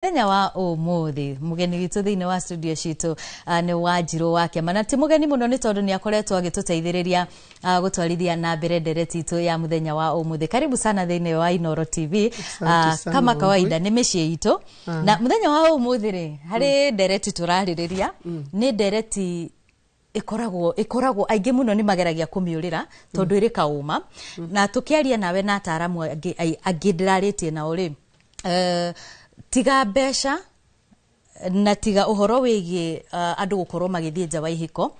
Mũthenya wa ũmũthĩ mũgeni witũ thĩinĩ wa studio citũ nĩ Wanjirũ wa Kĩama, na ti mũgeni mũno nĩ tondũ nĩ akoretwo agĩtũteithĩrĩria gũtwarithia na mbere ndereti itũ ya mũthenya wa ũmũthĩ. Karibu sana thĩinĩ wa Inooro TV. Asante sana, Kama kawaida Wambui. nĩ mĩciĩ itũ, na mũthenya wa ũmũthĩ rĩ, harĩ ndereti tũrarĩrĩria. Nĩ ndereti ĩkoragwo aingĩ mũno nĩ mageragia kũmĩũrĩra tondũ ĩrĩ kaũma, na tũkĩaria nawe na ataaramu angĩ ndĩrarĩtie nao rĩ, tiga mbeca na tiga ũhoro wĩgiĩ andũ gũkorwo magĩthiĩ nja wa ihiko,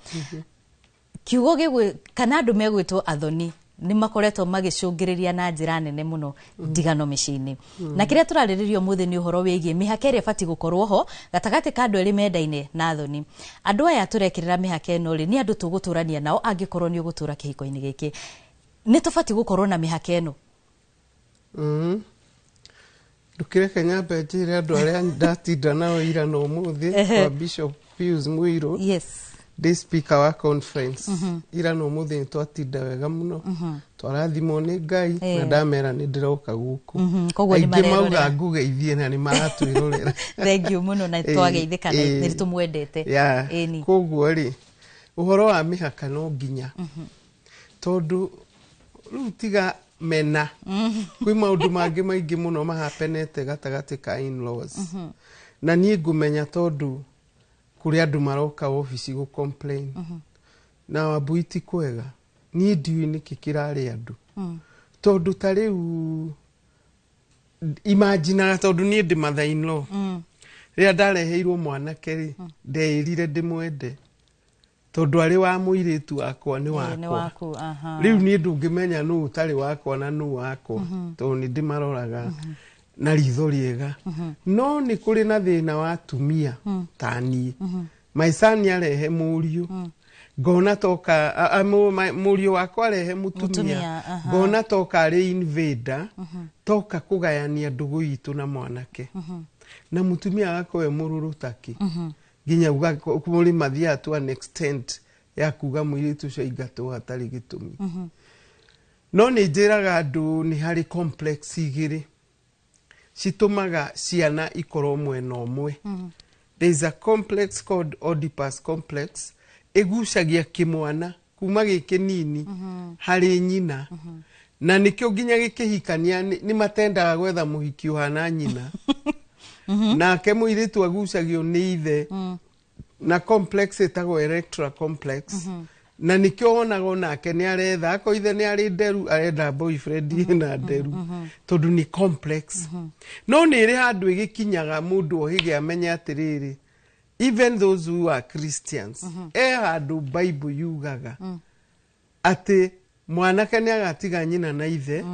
kiugo gĩgwĩ kana andũ megwĩtwo athoni nĩ makoretwo magĩcũngĩrĩria na njĩra nene mũno ndigano mĩciĩ-inĩ. Na kĩrĩa tũrarĩrĩria ũmũthĩ nĩ ũhoro wĩgiĩ mĩhaka ĩrĩa ĩbatiĩ gũkorwo ho gatagatĩ ka andũ erĩ mendaine na athoni. Andũ aya tũrekĩrĩra mĩhaka ĩno rĩ, nĩ andũ tũgũtũrania nao. Angĩkorwo nĩ ũgũtũra kĩhiko-inĩ gĩkĩ, nĩ tũbatiĩ gũkorwo na mĩhaka ĩno. Ndũkĩreke nyambe njĩre andũ arĩa ndatinda nao ira na ũmũthĩ kwa Bishop Pius Muirũ. Ndĩ speaker wa conference ira na ũmũthĩ, nĩ twatinda wega mũno, twarathimwo nĩ Ngai na ndamera nĩ ndĩroka gũkũ. Koguo nĩ Aingĩ marerorera. mauga ngũgeithie na nĩ maratwĩrorera. Thank you mũno, na twageithĩka na nĩ tũmwendete. Ĩni. Koguo rĩ, ũhoro wa mĩhaka no nginya, tondũ rĩu tiga mena kwĩ maũndũ mangĩ maingĩ mũno mahapenete gatagatĩ ka in-laws, na niĩ ngũmenya tondũ kũrĩ andũ maroka obici gũ complain na Wambui ti kwega. Niĩ ndiũĩ nĩkĩ kĩrarĩ andũ, tondũ ta rĩu imaginaga, tondũ niĩ ndĩ mother in law, rĩrĩa ndareheirwo mwanake rĩ, ndeĩrire ndĩmwende tondũ arĩ wa mũirĩtu wakwa nĩ Nĩ wakwa. Waku, aha. Rĩu niĩ ndũngĩmenya nũ ũtarĩ wakwa na nũ wakwa, tondũ nĩ ndĩmaroraga na ritho rĩega. No nĩ kũrĩ na thĩna wa atumia ta niĩ. My son arehe mũriũ, ngona toka mũriũ wakwa arehe mũtumia, Mũtumia, aha. ngona toka arĩ invader, toka kũgayania ndũgũ itũ na mwanake na mũtumia agakorwo e mũrũrũ takĩ nginya mũrĩ mathiaga to an extent ya kuga mũirĩtu ũcio aingatwo hatarĩ gĩtũmi. No nĩ njĩraga andũ nĩ harĩ complex igĩrĩ citũmaga ciana ikorwo mwena ũmwe. There is a complex called Oedipus complex, ĩgucagia kĩmwana kuma gĩ kĩnini harĩ nyina, na nĩkĩo nginya gĩkĩhikania nĩ matendaga gwetha mũhiki ũhana nyina. Nake mũirĩtu agucagio nĩ ithe na complex ĩtagwo Electra complex, na nĩkĩo wonaga onake nĩ aretha, akorwo ithe nĩ arĩ nderu, arenda boyfriend ĩna nderu, tondũ nĩ complex. No nĩ ĩrĩ handũ ĩgĩkinyaga mũndũ ohĩge amenye atĩrĩrĩ, even those who are Christians, e handũ Bible yugaga atĩ mwanake nĩ agatiga nyina na ithe,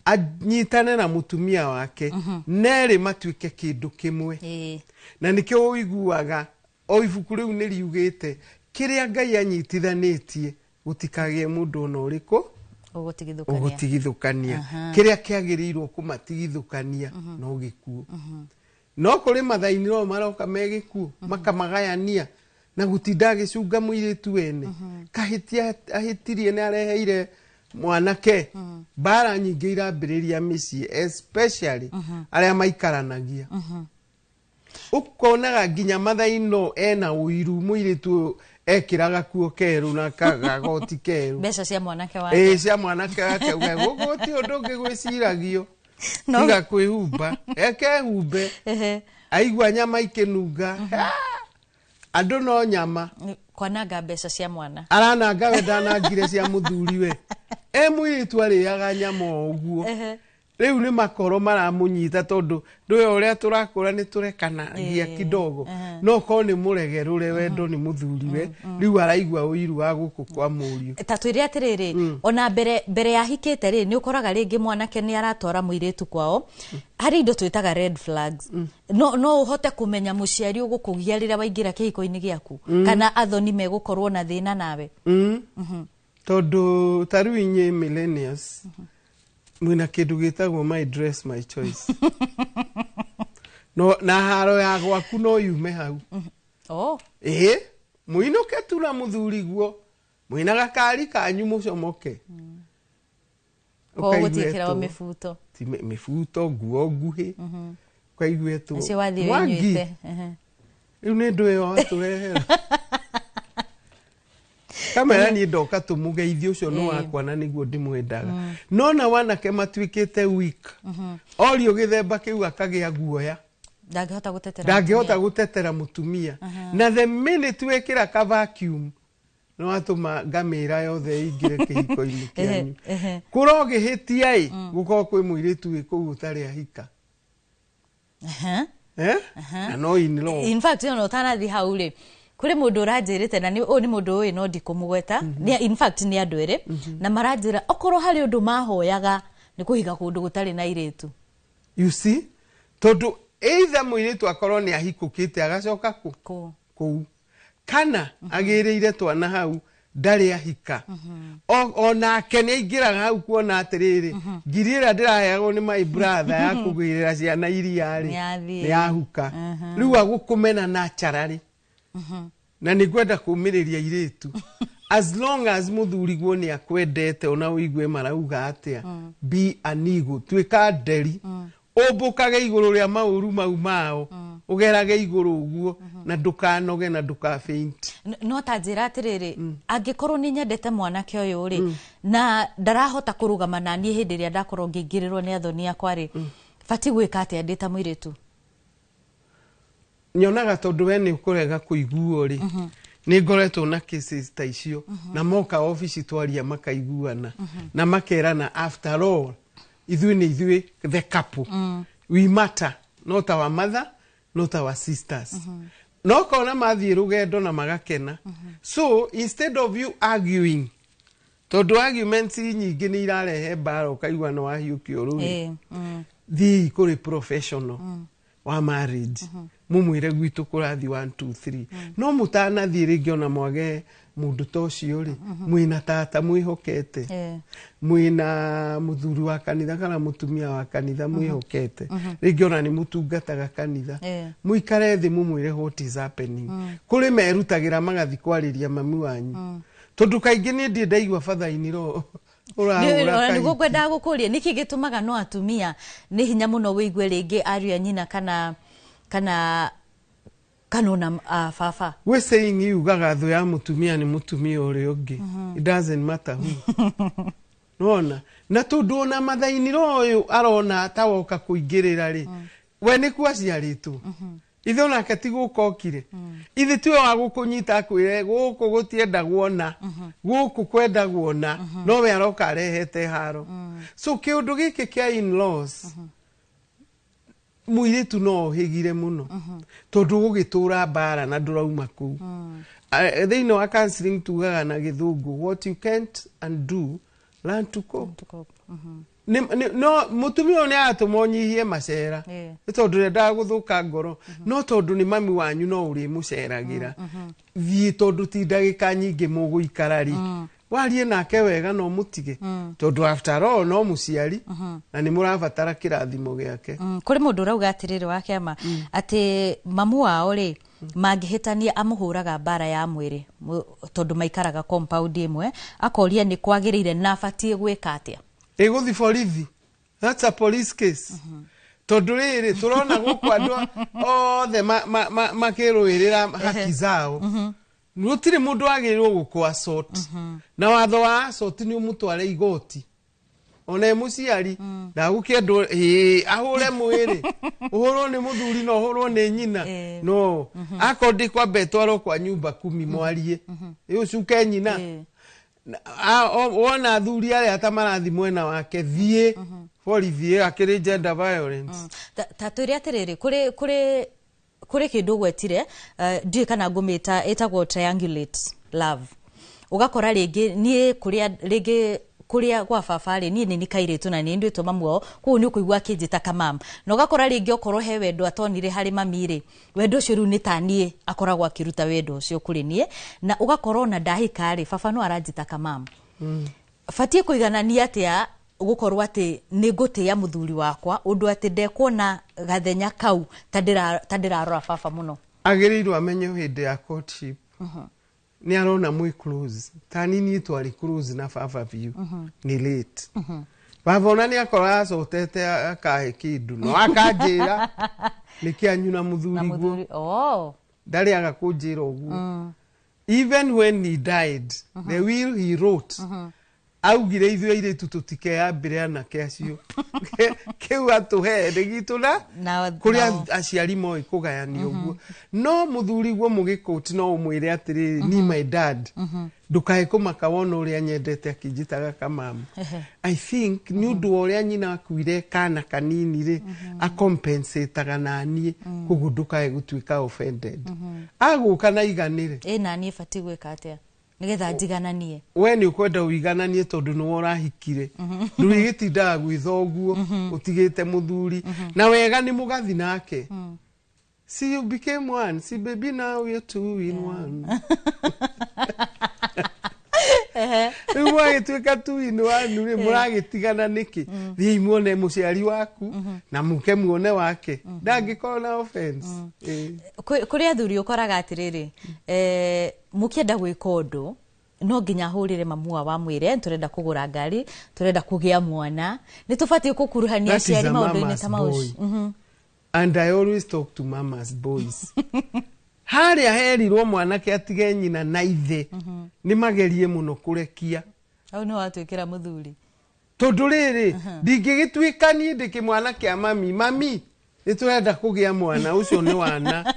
anyitane na mũtumia wake, nerĩ matuĩke kĩndũ kĩmwe. Na nĩkĩo ũiguaga o ibuku rĩu nĩ riugĩte kĩrĩa Ngai anyitithanĩtie gũtikagĩe mũndũ ona ũrĩkũ ũgũtigithũkania. Ũgũtigithũkania. Kĩrĩa kĩagĩrĩirwo kũmatigithũkania no gĩkuũ. No kũrĩ mathaini no maroka me gĩkuũ makamagayania na gũtinda agĩcunga mũirĩtu wene kahĩtia ahĩtirie nĩ areheire mwanake mbara nyingĩ irambĩrĩria mĩciĩ, especially arĩa maikaranagia. Ũkonaga nginya mathaino ena ũiru, mũirĩtu ũyũ ekĩraga kuo kerũ na kagoti kerũ. Mbeca cia mwanake wake. Ĩĩ, cia mwanake wake. Uga gũkũ ti ũndũ ũngĩ gwĩciragio tiga kwĩhumba, ekehumbe. Aigua nyama ikĩnunga. Ah! Andũ no nyama. Kwananga mbeca cia mwana. Arananga, we ndanangire cia mũthuriwe, e mũirĩtu arĩaga nyama o ũguo. Rĩu nĩ makoro maramũnyita, tondũ ndũĩ ũrĩa tũrakũra nĩ tũrekanagia kidogo. No korwo nĩ mũregerũre wendo nĩ mũthuriwe, rĩu araigua ũiru wa gũkũ kwa mũriũ. Ta twĩre atĩrĩrĩ, ona mbere yahikĩte rĩ, nĩ ũkoraga rĩngĩ mwanake nĩ aratwara mũirĩtu kwao, harĩ indo twĩtaga red flags. No ũhote kũmenya mũciari ũgũkũgia rĩrĩa waingĩra kĩhiko-inĩ gĩaku, kana athoni megũkorwo na thĩna nawe? Tondũ ta rĩu inyuĩ millennials mwĩna kĩndũ gĩtagwo "my dress, my choice", no na haro ya gwaku no yume hau. Ĩĩ, mũinũke tu na mũthuri guo mwĩna gakari kanyu mũcomoke. Koguo Ũkaigua gũtiĩkĩragwo etwo. Mĩbuto. Ti mĩbuto, nguo nguhĩ. Ũkaigua Ũcio wathiĩ Mwangi wĩnyuĩte. Rĩu nĩ ndũ ĩyo watũrehera kamera niĩ ndoka tũmũgeithie ũcio nĩ wakwa na nĩguo ndĩmwendaga. Nona wanake matuĩkĩte weak, orio gĩthemba kĩu akagĩa guoya. Ndangĩhota gũtetera. Ndangĩhota Mũtumia. Gũtetera mũtumia, na the minute wekĩra ka vacuum nĩ watũma ngamĩra yothe ĩingĩre kĩhiko-inĩ kĩanyu. Kũrogĩhĩtia ĩ gũkorwo kwĩ mũirĩtu wĩ kũu ũtarĩ ahika. Eh? Na no in law. In fact, ona ũtanathiĩ hau rĩ, kũrĩ mũndũ ũranjĩrĩte na ũyũ nĩ mũndũ ũĩ no ndikũmũgweta. In fact nĩ andũ erĩ na maranjĩra okorwo harĩ ũndũ mahoyaga nĩ kũhiga kũndũ gũtarĩ na airĩtu. You see, tondũ either mũirĩtu akorwo nĩ ahikũkĩte agacoka kũ Kũ. Kũu kana agĩrĩire twana hau ndarĩ ahika. Onake nĩ aingĩraga hau kuona atĩrĩrĩ, ngiri ĩrĩa ndĩraheagwo nĩ my brother ya kũgĩrĩra ciana iria rĩ Nĩ yathiĩ. nĩ yahuka. Rĩu agũkũmena naturally. Na nĩ ngwenda kũmĩrĩria airĩtu, as long as mũthuriguo nĩ akwendete, ona ũigue marauga atĩa, be an eagle, tuĩka nderi, ũmbũkage igũrũ rĩa maũru mau mao, ũgerage igũrũ ũguo na ndũkanoge na ndũka faint. No ta njĩra atĩrĩrĩ, angĩkorwo nĩ nyendete mwanake ũyũ rĩ, na ndarahota kũrũgama na niĩ hĩndĩ ĩrĩa ndakorwo ngĩingĩrĩrwo nĩ athoni akwa rĩ, batiĩ gwĩka atĩa ndĩ ta mũirĩtu? Nyonaga tondũ we nĩ ũkũrega kũiguo rĩ, nĩ ngoretwo na cases ta icio na moka obici twaria makaiguana na makerana, after all ithuĩ nĩ ithuĩ, the couple, we matter, not our mother, not our sisters. No kona mathiĩ rũgendo na magakena. So instead of you arguing, tondũ arguments nyingĩ nĩ irarehe mbara, ũkaigua nĩ wahiũkio rũĩ, thiĩi kũrĩ professional wa marriage, mumwĩre gwitũ kũrathi 1 2 3. No mũtanathiĩ rĩngĩ ona mwage mũndũ ta ũcio rĩ, mwĩna tata mwĩhokete, mwĩna mũthuri wa kanitha kana mũtumia wa kanitha mwĩhokete, rĩngĩ ona nĩ mũtungataga kanitha, mũikare thĩ mũmwĩre what is happening. Kũrĩ merutagĩra magathi kwarĩria mami wanyu, tondũ kaingĩ niĩ ndirĩ ndaigua bathainĩ ro ũrahũra Ona kahiki. nĩguo ngwendaga gũkũria, nĩkĩ gĩtũmaga no atumia nĩ hinya mũno wĩigue rĩngĩ ariũ a nyina kana ona baba? Gwĩ saying yugaga thũ ya mũtumia nĩ mũtumia ũrĩa ũngĩ, it doesn't matter who. Nona na tondũ ona mathainiro ũyũ arona ta woka kũingĩrĩra rĩ, we nĩkuo aciarĩtwo, ithe onake ti gũka okire, ithe tiwe wa gũkũnyita akwĩre gũkũ gũtiendagwo na gũkũ kwendagwo na no we aroka arehete haro. So kĩũndũ gĩkĩ kĩa in-laws, mũirĩtu no ũhĩgire mũno tondũ gũgĩtũra mbara na ndũrauma kũu. Thĩinĩ wa counseling tugaga na gĩthũngũ, "What you can't undo, learn to cope." No mũtumia ũyũ nĩ aratũma ũnyihie macera, nĩ tondũ ndendaga gũthũka ngoro, no tondũ nĩ mami wanyu no ũrĩmũceragĩra. Thiĩ, tondũ ti ndagĩka nyingĩ mũgũikara rĩ, warie nake wega no mũtige, tondũ after all no mũciari na nĩ mũrabatara kĩrathimo gĩake. Kũrĩ mũndũ ũrauga atĩrĩrĩ wa kĩama atĩ mamu wao rĩ, mangĩhĩtania amũhũraga mbara ya mwĩrĩ, tondũ maikaraga compound ĩmwe. Akoria nĩ kwagĩrĩire na abatiĩ gwĩka atĩa? Ĩgũthi borithi, that's a police case, tondũ rĩrĩ tũrona gũkũ andũ othe makĩrũĩrĩra haki zao, gũtirĩ mũndũ wagĩrĩirwo gũkũ assault, na watho wa assault nĩ ũmũtware igoti ona e mũciari. Ndagũkĩendwo ĩĩ ahũre mwĩrĩ, ũhũrwo nĩ mũthuri na ũhũrwo nĩ nyina. No akorwo ndĩkwamba ĩtwarwo kwa nyumba kumi mwarie ĩ ũcuke nyina. Wona athuri arĩa ta marathi mwena wake, thiĩ borithi, akĩrĩ gender violence. Ta twĩre atĩrĩrĩ, kũrĩ kĩndũ ũgwetire, ndiũĩ kana ngũmĩta ĩtagwo triangulate love. Ũgakora rĩngĩ niĩ kũrĩa rĩngĩ kũrĩa gwa baba rĩ, niĩ nĩ kairĩtu na nĩ nduĩtwo mamu wao, koguo nĩ ũkũigua akĩnjĩta kamam, na ũgakora rĩngĩ okorwo he wendo atonire harĩ mami rĩ, wendo ũcio rĩu nĩ ta niĩ akoragwo akĩruta wendo ũcio kũrĩ niĩ, na ũgakora ona ndahika rĩ, baba no aranjĩta kamam. Batiĩ kũiganania atĩa gũkorwo atĩ nĩ ngũtĩĩa mũthuri wakwa ũndũ atĩ ndekuona gathenya kau ta ndĩrarora baba mũno? Agĩrĩirwo amenye hĩndĩ ya courtship nĩ arona mwĩ close. Ta niĩ twarĩ close na baba biũ, nĩ late. Baba ona nĩ akorwo acotete akahe kĩndũ no akanjĩra nĩ kĩanyu na Na mũthuri guo. Mũthuri, oh. Ndarĩ aga kũnjĩra ũguo. Even when he died, the will he wrote, augire ithuĩ airĩtu tũtikeyambĩre anake acio, kĩu atũhe nĩ gitũ na kũrĩa aciari moĩ kũgayania ũguo. No mũthuri guo mũgĩkũti no ũmwĩre atĩrĩrĩ, ni my dad, ndũkae kũmaka wona ũrĩa nyendete akĩnjĩtaga kamamu. I think nĩ ũndũ wa ũrĩa nyina akuire kana kanini rĩ, acompensataga naniĩ, koguo ndũkae gũtuĩka offended agũka na iganĩre. Ĩ naniĩ batiĩ gwĩka atĩa nĩgetha njigananie? We nĩ ũkwenda ũigananie tondũ nĩwe ũrahikire, ndũrĩgĩtindaga gwĩ thoguo ũtigĩte mũthuri na wega nĩ mũgathi nake. See, you became one. See, baby, now we're two in one. Rĩu mwagĩtuĩka two in one rĩ, mũragĩtigana nĩkĩ? Thiĩi muone mũciari waku na mũke muone wake, ndangĩkorwo na offense. Ĩĩ. Kũrĩ athuri ũkoraga atĩrĩrĩ, mũkĩenda gwĩka ũndũ no nginya ahũrĩre mamua wa mwĩre tũrenda kũgũra ngari, tũrenda kũgĩa mwana, nĩ tũbatiĩ gũkuruhania That is aciari a maũndũ-inĩ mama's ta mau? boy. And I always talk to mama's boys. Harĩa herirwo mwanake atige nyina na ithe, nĩ magerie mũno kũrekia. Hau nĩ watuĩkĩra mũthuri. Tondũ rĩrĩ, ndingĩgĩtuĩka niĩ ndĩ kĩmwana kĩa mami, mami nĩ tũrenda kũgĩa mwana, ũcio nĩ wana.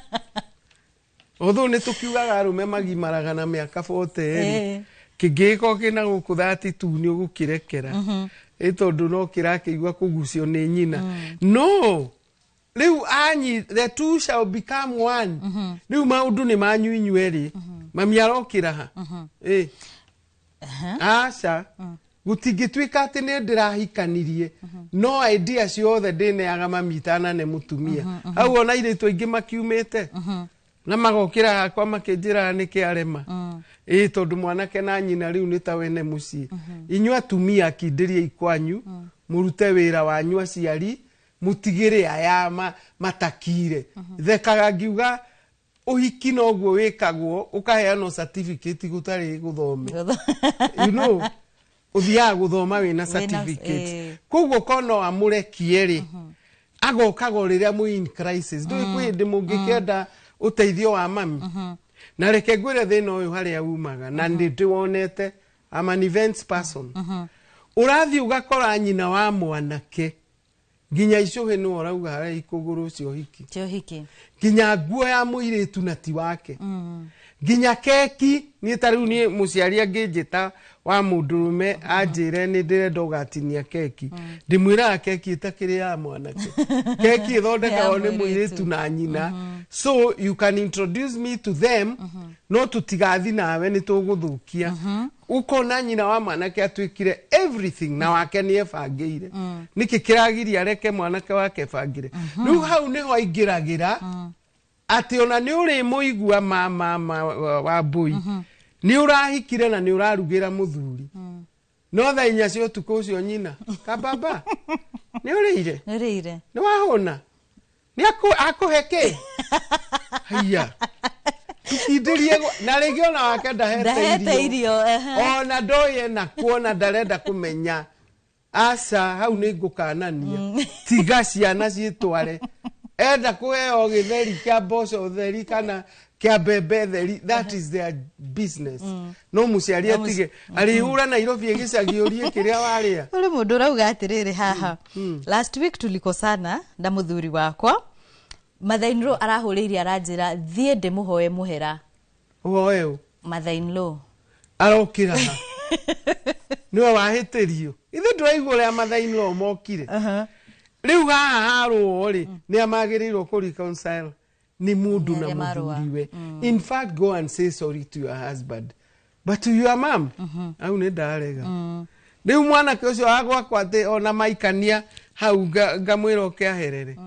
Although nĩ tũkiugaga arũme magimaraga na mĩaka 40 rĩ, kĩngĩgĩkorwo kĩna gũkũ 32 nĩ ũgũkĩrekera, ĩ tondũ no kĩrakĩigua kũgucio nĩ nyina. No rĩu anyi, the two shall become one. Rĩu maũndũ nĩ manyu inyuerĩ, mami arokĩra ha? Ĩ aca, gũtingĩtuĩka atĩ nĩ ndĩrahikanirie no idea ciothe ndĩneaga mami itanane mũtumia. Hau ona airĩtu aingĩ makiumĩte na magokĩra hakwa makĩnjĩraga nĩkĩ arema, ĩ tondũ mwanake na nyina rĩu nĩ ta wene mũciĩ. Inyuĩ atumia akindĩriei kwanyu, mũrute wĩra wanyu aciari, mũtigĩre aya matakire. Thekaga ngiuga ũhiki noguo wĩkagwo, ũkaheanwo certificate gũtarĩ gũthome. Ũthiaga gũthoma wĩna certificate. Koguo ko no amũrekie rĩ, agokaga o rĩrĩa mwĩ in crisis. Ndũĩ kwĩ hĩndĩ mũngĩkĩenda ũteithio wa mami. Na reke ngwĩre thĩna ũyũ harĩa umaga na nĩ ndĩwonete. I'm an events person. Ũrathiĩ ũgakora nyina wa mwanake nginya icũhĩ nĩwe ũrauga harĩa ikũgũrũ ũcio hiki. Tio hiki. Nginya nguo ya mũirĩtu na ti wake, nginya keki. Niĩ ta rĩu niĩ mũciari angĩnjĩta wa mũndũrũme anjĩre nĩ ndĩrenda ũgatinia keki, ndĩmwĩraga keki ĩtakĩrĩ ya mwanake, keki ĩthondekagwo Ya nĩ mũirĩtu. Mũirĩtu na nyina. So you can introduce me to them, no tũtigathi nawe nĩ tũgũthũkia. Ũkona nyina wa mwanake atuĩkire everything na wake nĩ ebangĩire, nĩkĩ kĩragiria areke mwanake wake ebangĩre? Rĩu hau nĩho aingĩragĩra atĩ ona nĩ ũrĩmũigua mama wa mbũi nĩ ũrahikire na nĩ ũrarugĩra mũthuri, no thaa 4 cia ũtukũ ũcio nyina kababa nĩ ũrĩire? Nĩ ũrĩire? Nĩ wahũna? Nĩ akũhe kĩ? Haiya, tũkindĩrie na rĩngĩ ona wake ndahete ndahete irio, ehe. Ona ndoĩ ena kuona ndarenda kũmenya. Aca, hau nĩ ngũkanania, tiga ciana ciĩtware. Enda kũheo gĩtheri kĩa mboco theri kana kĩa mbembe theri, that is their business. No mũciari atige arĩhũra Nairobi ĩgĩcagi ũrie kĩrĩa warĩa. Uri mundu urauga atiriri haha, last week tulikosana na muthuri wakwa, mother-in-law arahũrĩire aranjĩra thiĩ ndĩmũhoe mũhera. Ũhoe ũ? Mother-in-law. Arokĩra ha? Nĩwe wahĩtĩrio, ithuĩ ndũraigua ũrĩa mother-in-law mokire rĩu haha harũo rĩ, nĩ amagĩrĩirwo kũ reconcile nĩ mũndũ na Nĩ arĩa marũa. Mũthuriwe. In fact, go and say sorry to your husband, but to your mom au nĩ ndarega. Rĩu mwanake ũcio wa gwakwa atĩ ona maikania hau ngamwĩra oke aherere,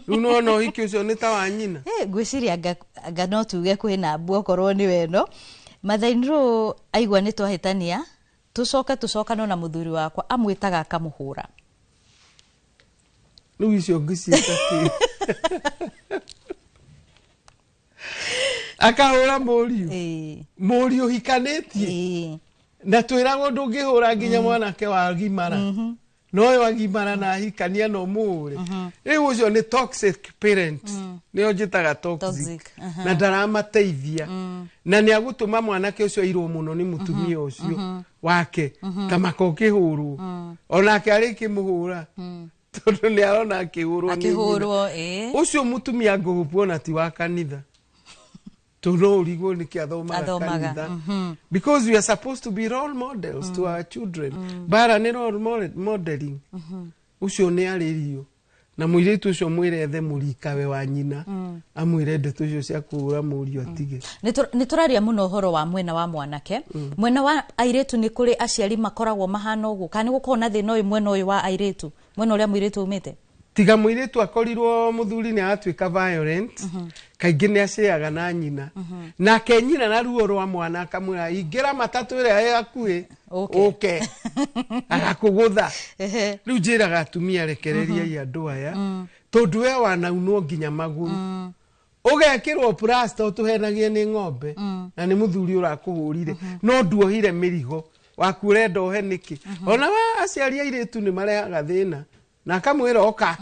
rĩu nona ũhiki ũcio nĩ ta wa nyina. Eh, ngwĩciria anga no tuge kwĩna mbu okorwo nĩ weno mother-in-law aigua nĩ twahĩtania tũcoke tũcokane na mũthuri wakwa amwĩtaga akamũhũra. Rĩu icio ngĩciĩta kĩ? Akahũra mũriũ? Ĩĩ. Mũriũ hikanĩtie? Ĩĩ. Na twĩragwo ndũngĩhũra nginya mwanake wa gimara. Noyo agimara na ahikania no mũũre. Rĩu ũcio nĩ toxic parent, nĩo njĩtaga toxic. Toxic, Na ndaramateithia, na nĩ agũtũma mwanake ũcio airwo mũno nĩ mũtumia ũcio wake, ta maka ũkĩhũrwo onake arĩkĩmũhũra, tondũ nĩ arona akĩhũrwo nĩ nyina. Akĩhũrwo, ĩĩ. Ũcio mũtumia ngũgũpu ona ti wa kanitha, tondũ no ũrigwo nĩkĩ athomaga Athomaga, kanitha, because we are supposed to be role models to our children. Bara nĩ role modeling. Ũcio nĩ arĩrio na mũirĩtu ũcio, mwĩre ethe mũrikawe wa nyina, amwĩre ndeto icio cia kũhũra mũriũ atige. Nĩ tũraria mũno ũhoro wa mwena wa mwanake. Mwena wa airĩtu, nĩ kũrĩ aciari makoragwo mahana ũguo, kana nĩ gũkoragwo na thĩna ũyũ mwena ũyũ wa airĩtu, mwena ũrĩa mũirĩtu umĩte? Tiga mũirĩtu akorirwo mũthuri nĩ aratuĩka violent, kaingĩ nĩ aceaga na nyina, nake nyina na ruo rwa mwana akamwĩra, "Ingĩra matatũ ĩrĩa ĩ hakuhĩ Ũke." Ũke agakũgũtha. Rĩu njĩraga atumia, rekereriai andũ aya, tondũ we wanaunwo nginya magũrũ, ũgekĩrwo plasta, ũtũhenagie nĩ ng'ombe, na nĩ mũthuri ũrakũhũrire, no nduohire mĩrigo waku, ũrenda ohe nĩkĩ? Ona wa aciari airĩtu nĩ marehaga thĩna, na akamwĩra, "Oka,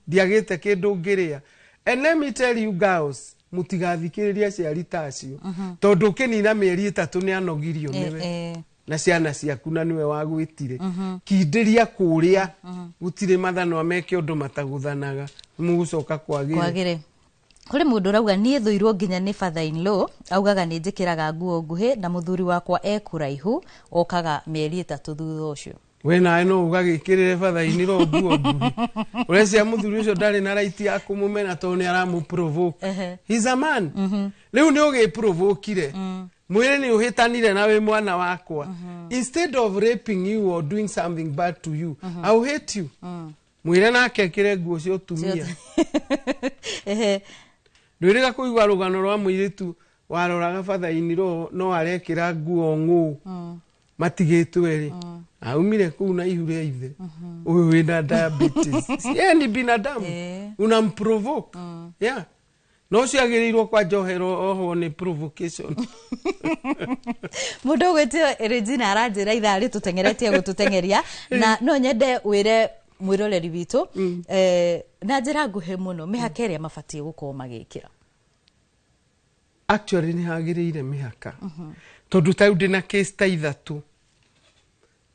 ndiagĩte kĩndũ ngĩrĩa." And let me tell you girls, mũtigathikĩrĩrie aciari ta acio, tondũ ũkĩnina mĩeri 3 nĩ anogirio nĩwe na ciana ciaku, na nĩwe wagwĩtire. Kindĩria kũrĩa, gũtirĩ mathanwa meke ũndũ matagũthanaga, mũgũcoka kwagĩre. Kwagĩre. Kũrĩ mũndũ ũrauga, "Niĩ thũirwo nginya nĩ father in law, augaga nĩ njĩkĩraga nguo nguhĩ, na mũthuri wakwa e kũraihu, okaga mĩeri 3 thutha ũcio." We nawe no ũgagĩkĩrĩre bathaini ro nguo nguhĩ, ũrecia mũthuri ũcio ndarĩ na right ya kũmũmena, tondũ nĩ aramũ. He's a man. Rĩu nĩ ũgĩprovokire, mwĩrĩ nĩ ũhĩtanire na wĩ mwana wakwa. Instead of raping you or doing something bad to you, I will hate you. Mwĩre nake ekĩre nguo cia ũtumia. Ndwĩrĩga kũigua rũgano rwa mũirĩtu waroraga bathaini ro no arekĩra nguo ng'ũ, matigĩtwo erĩ, aumire kũu na ihu rĩa ithe ũyũ wĩna diabetes. Yeye ni binadamu. Unamprovoke, yeah. No ũcio agĩrĩirwo kwanja oherwo, ohwo nĩ provocation. Mũndũ ũgwĩtio Regina aranjĩra ithaa rĩtũteng'eretie gũtũteng'eria, na no nyende wĩre mwĩroreri witũ na njĩra nguhĩ mũno mĩhaka ĩrĩa mabatiĩ gũkorwo magĩkĩra. Actually nĩ hagĩrĩire mĩhaka, tondũ ta rĩu ndĩna case ta ithatũ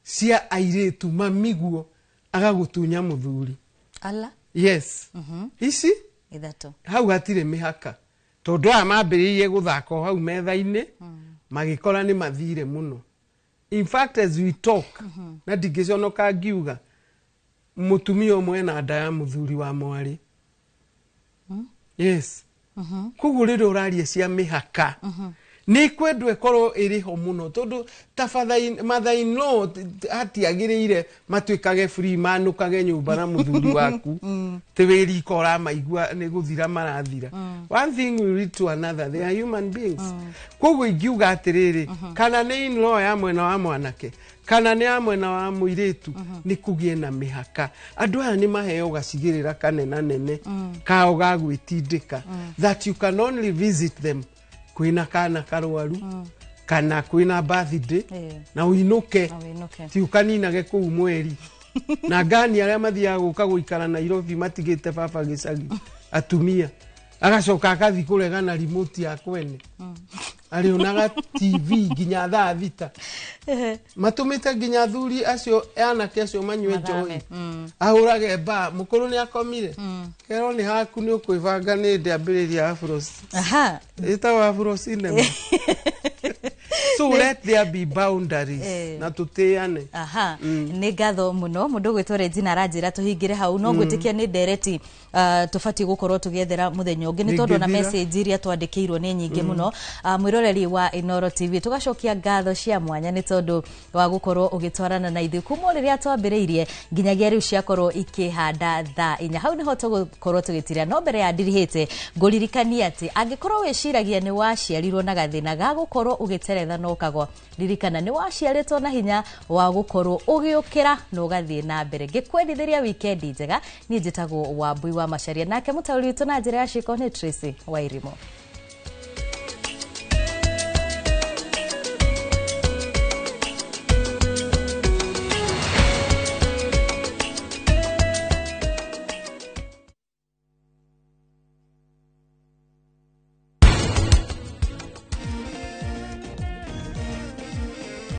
cia airĩtu, mamiguo agagũtunya mũthuri. Ala. Yes, ici ithatũ. Hau hatirĩ mĩhaka, tondũ aya mambĩrĩirie gũthaka o hau metha-inĩ, magĩkora nĩ mathire mũno. In fact, as we talk, na ndingĩconoka ngiuga, mũtumia ũmwe ena nda ya mũthuri wa mwarĩ. Yes. Koguo rĩrĩa ũraria cia mĩhaka, nĩ kwendwo ĩkorwo ĩrĩ ho mũno, tondũ ta mother in law hatiagĩrĩire matuĩkage free, manũkage nyũmba na mũthuri waku tĩ wĩ riko, ũramaigua nĩ gũthira marathira. One thing will lead to another, they are human beings. Koguo ingiuga atĩrĩrĩ, kana nĩ in law ya mwena wa mwanake, kana nĩ ya mwena wa mũirĩtu, nĩ kũgĩe na mĩhaka. Andũ aya nĩ maheo gacigĩrĩra kanena nene kao ga gwĩtindĩka, that you can only visit them kwĩna kana karwaru, kana kwĩna birthday, na ũinũke. Na ũinũke. Ti ũkaninage kũu mweri na ngani. Arĩa mathiaga gũka gũikara Nairobi matigĩte baba gĩcagi, atumia, agacoka akathi kũregana remote ya kwene, arĩonaga TV nginya thaa 6, matũmĩte nginya athuri acio, anake acio manyue Mathame, njohi, ahũrage mbaa, mũkũrũ nĩ akomire, kerwo nĩ haku nĩ ũkwĩbanga nĩ ndĩambĩrĩria afro, ĩtagwo afro cinema. So let there be boundaries na tũtĩane. Aha, nĩ ngatho mũno. Mũndũ ũgwĩtwo Regina aranjĩra tũhingĩre hau, no ngwĩtĩkia nĩ ndereti tũbatiĩ gũkorwo tũgĩethera mũthenya ũngĩ, nĩ tondũ na Ndĩngĩthira. message iria twandĩkĩirwo nĩ nyingĩ mũno. Mwĩroreri wa Inooro TV, tũgacokia ngatho cia mwanya nĩ tondũ wa gũkorwo ũgĩtwarana na ithuĩ kuma o rĩrĩa twambĩrĩirie nginyagia rĩu ciakorwo ikĩhanda thaa 4. Hau nĩho tũgũkorwo tũgĩtira, no mbere ya ndirihĩte, ngũririkania atĩ angĩkorwo wĩciragia nĩ waciarirwo na gathĩna ga gũkorwo ũgĩteretha na ũkagwa, ririkana nĩ waciarĩtwo na hinya wa gũkorwo ũgĩũkĩra na ũgathiĩ na mbere. Ngĩkwendithĩria wikendi njega, niĩ njĩtagwo Wambui wa Macaria, nake mũtaũri witũ na njĩra ya ciĩko nĩ Tracy Wairimo.